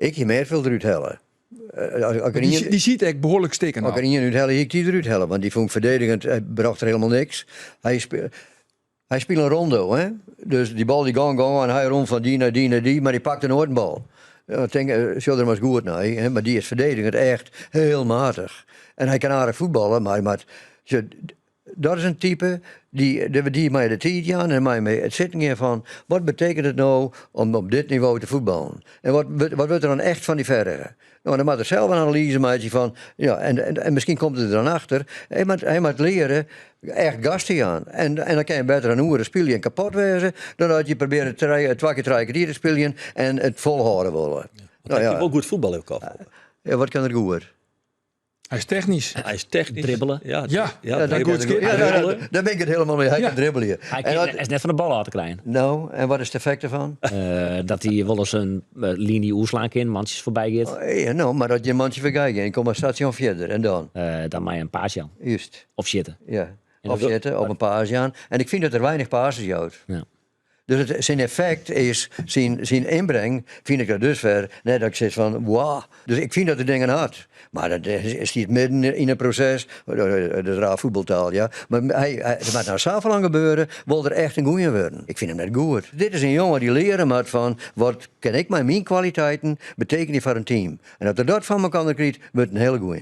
Ik hie Merville derút helle. As ik Dy siet ek behoarlik stikken. As ik er ien úthelle, hie ik dy derút helle. Want dy fûn ik ferdedigend, hy brocht er helemaal niks. Hy spile in rondo, hè? Dus dy bal dy gong gong en hy rûn fan dy nei dy nei dy, mar hy pakte noait in bal. Ja, tink, sjoch der mar eens goed nei, hè? Mar dy is ferdedigend echt heel matich. En hy kin aardich fuotballe, mar hy moat, sjoch, dat is in type dy mei de tiid jaan en mei mei it sitten gean fan wat betekent it no om op dit nivo te fuotballen? En wat wurdt der dan echt fan dy ferge? No, dan moat er sels in analyze meitsje fan, ja, en miskien komt er der dan achter, hy moat leare echt gas te jaan. En dan kin je better in oere spylje en kapot wêze, dan dat je probearje twa kear trije kertier te spyljen en it folhâlde wolle. No, ja. Wol goed fuotballe, Kop. Ja, wat kin er goed? Hy is technysk. Hy is technysk. Dribbelen. Ja, Ja. ja, Ja, goed skip. Ja, daar ben ik het helemaal mee. Hy kin dribbelje. Hy is net fan de bal ôf te krijen. No, en wat is it effekt derfan? Dat hy wolris in liny oerslaan kin, mantsjes foarby giet. Oh, ja, no, mar as je in mantsje foarby gean, kom mar station fierder en dan? Dan mei in paas jaan. Juist. Of sjitte. Ja, of sjitte, of in paas jaan. En ik fyn dat er weinich passes jout. Ja. Dus syn effekt is, syn ynbring, fyn ik dat dusfer net dat ik sis fan wow. Dus ik fyn dat er dingen hat. Mar dat stiet midden yn it proses, dat is raar fuotbaltaal, ja. Mar der moat noch safolle oan gebeure, wol er echt in goeie wurden. Ik fyn him net goed. Dit is in jonge dy't leare moat fan wat kin ik mei myn kwaliteiten betekenje foar in team. En as er dat foar mekoar krijt, wurdt in hiele goeie.